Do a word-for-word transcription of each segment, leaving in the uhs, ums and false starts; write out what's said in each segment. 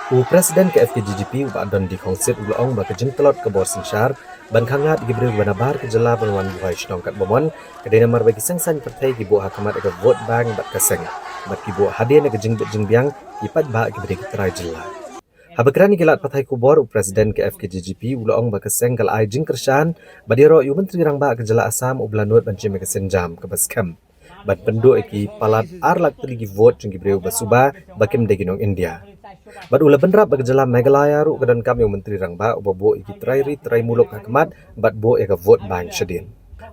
U President ka F K J G P u Bah Dundee Khongsit u la ong ba ka jingtlot ka bor synshar ban khangat ïa ki briew ba nabar ka jylla ban wan buhai shnong katba mon ka dei namar ba ki seng saiñ pyrthei ki buh ha khmat ïa ka vote bank bad ka seng bad ki buh hadien ïa ka jingbit jingbiang ki paidbah kiba dei ki trai jylla. Haba kren ïa ki lad pathai khubor, u President ka F K J G P u la ong ba ka seng ka la ai jingkyrshan bad ïaroh ïa u Myntri Rangbah ka jylla Assam u Bah Lamnud ban shim ïa ka sienjam kaba skhem ban pynduh ïa ki palat ar lak tylli ki vote jong ki briew ba suba ba kim dei ki nong India. Bad u la bynrap ba ka jylla Meghalaya ruh ka donkam ïa u Myntri Rangbah uba buh ïa ki trai ri trai muluk ha khmat bad buh ïa ka vote bank shadien.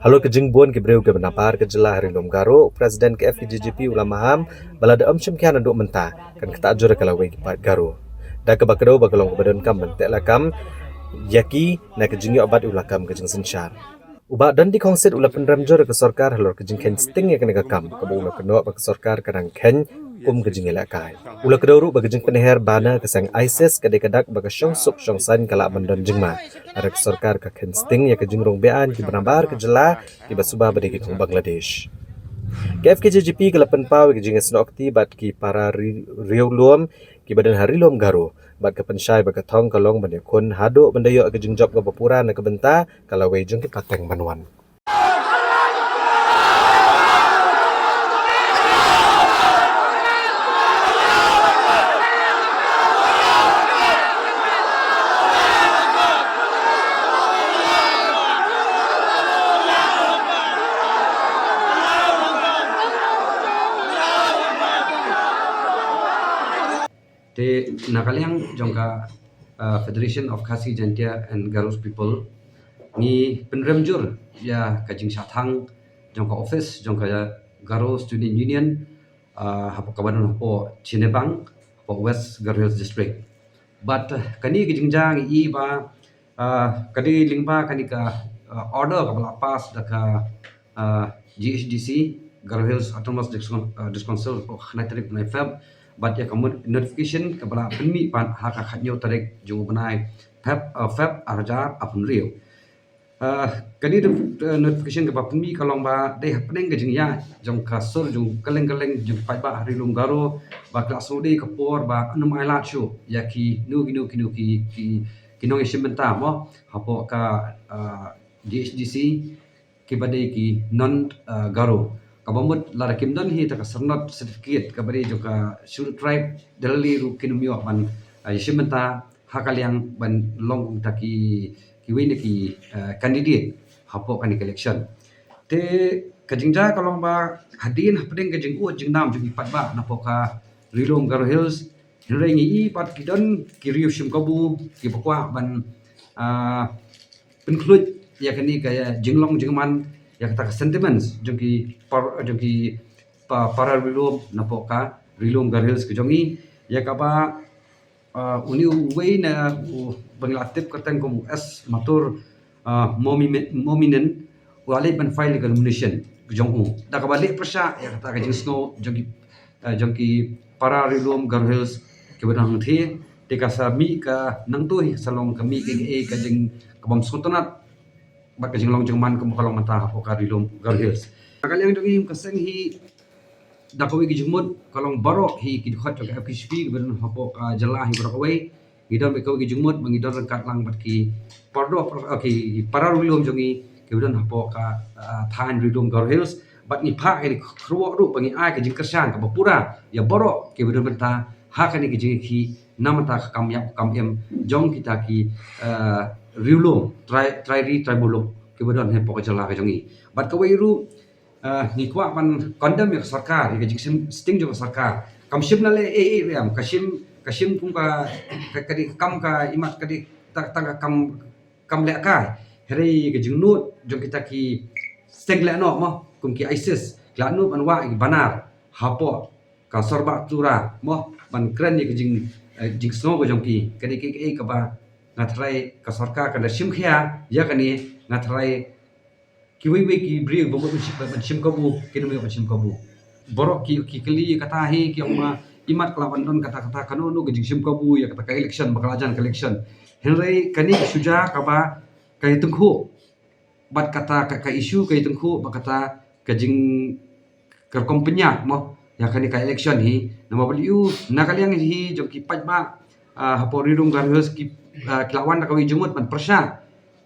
Halor ka jingbun ki briew kiba nabar ka jylla ha Ri Lum Garo, u President ka F K J G P u la maham ba lada ym shim khia naduh mynta kan ktah jur ïa ka lawei ki paid Garo, da kaba kdew ba ka long kaba donkam ban teh lakam ïa ki na ka jingïoh bat ïa u lakam ka jingsynshar. U Bah Dundee Khongsit u la pynrem jur ïa ka sorkar halor ka jingkheiñ sting ïa kane ka kam, kaba u la kynnoh ba ka sorkar ka dang kheiñ kum ka jingïalehkai. U la kdew ruh ba ka jingpynher bana ka seng ISIS ka dei ka dak ba ka shongsuk shongsaiñ ka lah ban don jingma lada ka sorkar ka kheiñ sting ïa ka jingrung be-aiñ kiba nabar ka jylla kiba suba ba dei ki nong Bangladesh. Ka F K J G P ka la pynpaw ïa ka jingïasnoh kti bad ki para ri-, riewlum kiba don ha Ri Lum Garo bad ka pynshai ba ka thong ka long ban ïakhun haduh ban da ïoh ïa ka jingjop kaba pura na ka bynta ka lawei jong ki pateng ban wan. Te na ka liang jong ka, uh, Federation of Khasi Jaintia and Garos People, ngi pynrem jur ïa ka jingshah thang jong ka office jong ka Garo Student Union, uh, hapoh kaba don hapoh Chinebang, hapoh West Garo Hills District. Bad, uh, kane ka jingjia ngi i ba, uh, ka dei lyngba kane ka, uh, order kaba la pass da ka, uh, G H D C, Garo Hills Autonomous District, uh, District Council, hapoh khyndai tarik bnai Feb, bad ïa ka mut-, notification kaba la pynmih pat ha ka khathynñiew tarik jong u bnai Feb, uh, Feb arhajar arphew hynriew. Uh, kane, uh, notification kaba pynmih ka long ba dei hapdeng ka jingïaid jong ka sur jong kylleng kylleng jong ki paidbah ha Ri Lum Garo ba ka la shu dei ka por ba ym ai lad shuh ïa kino kino kino ki, ki, ki nongïashim bynta mo hapoh ka, uh, G H D C kiba dei ki non, uh, Garo. Kaba mut lada kim don hi ta ka syrnod certificate kaba dei jong ka Scheduled Tribe, da lei ruh kin ym ïoh ban, uh, ïashim bynta ha ka liang ban long kum ta ki, kiwei na ki, uh, candidate hapoh kane ka election. Te ka jingjia ka long ba hadien hapdeng ka jingud jingnam jong ki paidbah napoh ka Ri Lum Garo Hills, hynrei ngi i pat ki don ki riew shim kabu kiba kwah ban, ah, pynkhluit ïa kane ka jinglong jingman ïa kata ka sentiments jong ki par-, jong ki pa-, para Ri Lum napoh ka Ri Lum Garo Hills ka jong ngi, ïa kaba, ah, une uwei na u ba ngi la tip kyrteng kum u S Matur, ah, Momi-, Mominin, u la leit ban file ïa ka nomination ka jong u. Da kaba leh pyrshah ïa kata ka jingsngew jong ki, ah, jong ki para Ri Lum Garo Hills kiba don hangthie, te ka sa mih ka nangta hi ka sa long ka mih ka, ka, ka jing ka bym sngewtynnat bad ka jinglong jingman kaba ka long mynta hapoh ka Ri Lum Garo Hills. Ka liang jong ngi ka seng hi da kawei ka jingmut ka long baroh hi ki dkhot jong ka F K J P kiba don hapoh ka jylla hi baroh kawei. Ngi don bad kawei ka jingmut ba ngi don ryngkat lang bad ki para, eh, ki para Ri Lum jong ngi kiba don hapoh ka, ah, thaiñ Ri Lum Garo Hills. Bad ngi phah ïa ki khubor ruh ba ngi ai ka jingkyrshan kaba pura ïa baroh kiba don bynta ha kane ka jingïakhih na bynta ka kam ïap kam im jong kita ki, eh, Ri Lum, trai, trai ri, trai muluk kiba don hapoh ka jylla ka jong ngi. Bad kawei ruh, eh, ngi kwah ban condemn ïa ka sorkar, ïa ka jingsting jong ka sorkar. Kam shym la leh ei ei ruh em, ka shim, ka shim kum ka, ka, ka dei kam ka imat ka dei tang, tang ka kam, kam lehkai. Hynrei ka jingnud jong kita ki seng lehnoh mo, kum ki ISIS, ki la nud ban wah ïa ki banar hapoh ka Sorbah Tura mo, ban kren ïa ka jing, eh, jingsngew ka jong ki. Ka dei kaei kaei kaba nga tharai ka sorkar kan da shim khia ïa kane, nga tharai kiwei wei ki briew ba mut ban shim, ban shim kabu kin ym ïoh ban shim kabu. Baroh ki, ki kylli kata hi, ki ong ma imat ka la wan don kata, kata kano kano ka jingshim kabu ïa kata ka election ba ka la jan ka election. Hynrei kane ka shu jia kaba ka ïatyngkhuh bad kata ka, ka issue ka ïatyngkhuh bad kata ka jing, ka rukom pynïaid mo ïa kane ka election hi. Namar balei? Na ka liang hi jong ki paidbah ah, hapoh Ri Lum Garo Hills ki, ah, ki la wan da kawei ka jingmut ban pyrshah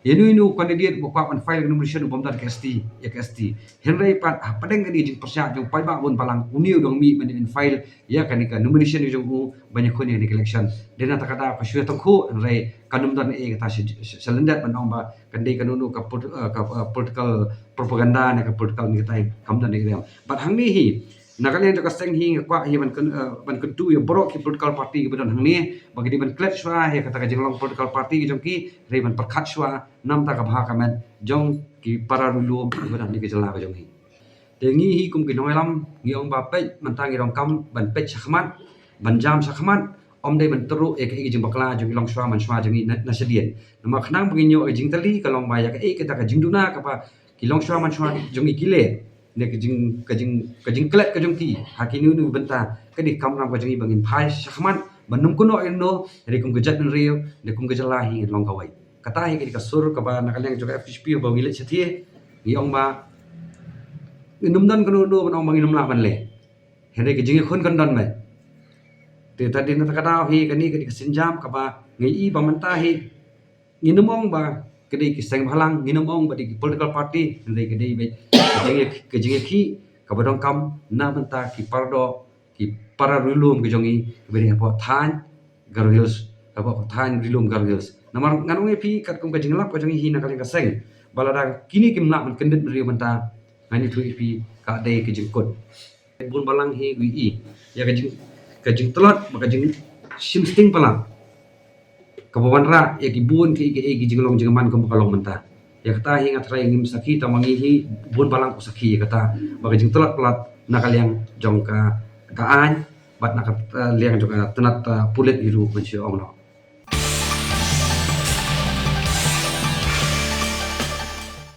ïa uno uno u candidate uba kwah ban file nomination u bym don ka ST, ïa ka ST. Hynrei pat hapdeng kane ka jingpyrshah jong u paidbah bun balang, une u dang mih ban file ïa kane ka nomination ka jong u ban ïakhun ïa kane ka election. Dei na kata ka daw ka shu ïatyngkhuh, hynrei kam don ei ei kata sha, sha, sha lyndet ban ong ba kan dei kano kano ka pol-, ah, ka, ah, political propaganda ne ka political ne kata, kam don ei ei. Bad hangne hi, na ka liang jong ka seng hi nga kwah hi ban kyn-, eh, ban kyntu ïa baroh ki political party kiba don hangne, ba ki dei ban klet shuwa ïa kata ka jinglong political party ka jong ki, hynrei ban pyrkhat shuwa namar ka bha ka met jong ki para ri lum kiba don ha kane ka jylla ka jong ngi. Te ngi hi kum ki nongïalam ngi ong ba peit mynta ngi donkam ban peit shakhmat, ban jam shakhmat, ym dei ban tyrwa ïa kaei ka jingbakla jong ki longshuwa manshuwa jong ngi na, na shadien. Namar khnang ba ngin ïoh ka jingtylli ka long ba ïa kaei kata ka jingduna kaba ki longshuwa manshuwa jong ngi ki leh, ne ka jing, ka jing, ka jingklet ka jong ki ha kino kino ki bynta, ka dei ka kamram ka jong ngi ba ngin phai shakhmat ban nym kynnoh ïano, hynrei kum ka jaitbynriew ne kum ka jylla hi ngin long kawei. Kata hi ka dei ka sur kaba na ka liang jong ka FKJGP ba ngi leit shathie, ngi ong ba ngin nym don kano kano ban ong ba ngin nym lah ban leh. Hynrei ka jingïakhun kan don beit. Te ta dei na kata ka daw hi kane ka dei ka sienjam kaba ngi i ba mynta hi ngin nym ong ba ka dei ki seng bhalang, ngin nym ong ba dei ki political party, hynrei ka dei beit ka jingïa-, ka jingïakhih kaba donkam na bynta ki paradoh, ki para ri lum ka jong ngi kiba dei hapoh thaiñ Garo Hills, hapoh thaiñ Ri Lum Garo Hills. Namar ngan ong ïa phi katkum ka jinglap ka jong ngi hi na ka liang ka seng, ba lada kine kim lah ban kyndit briew mynta, ngan ïathuh ïa phi ka dei ka jingkut. Bun balang hi ngi i ïa ka jing, ka jingtlot bad ka jingshim sting palat kaba wanrah ïa ki bun ki, ki, ki jinglong jingman kumba ka long mynta. Ïa kata hi nga tharai ngim sakhi tang ma ngi hi, bun balang u sakhi ïa kata, ba ka jingtlot palat na ka liang jong ka, ka aiñ bad na ka, eh, liang jong ka tnat, eh, pulit hi ruh ban shu ong noh.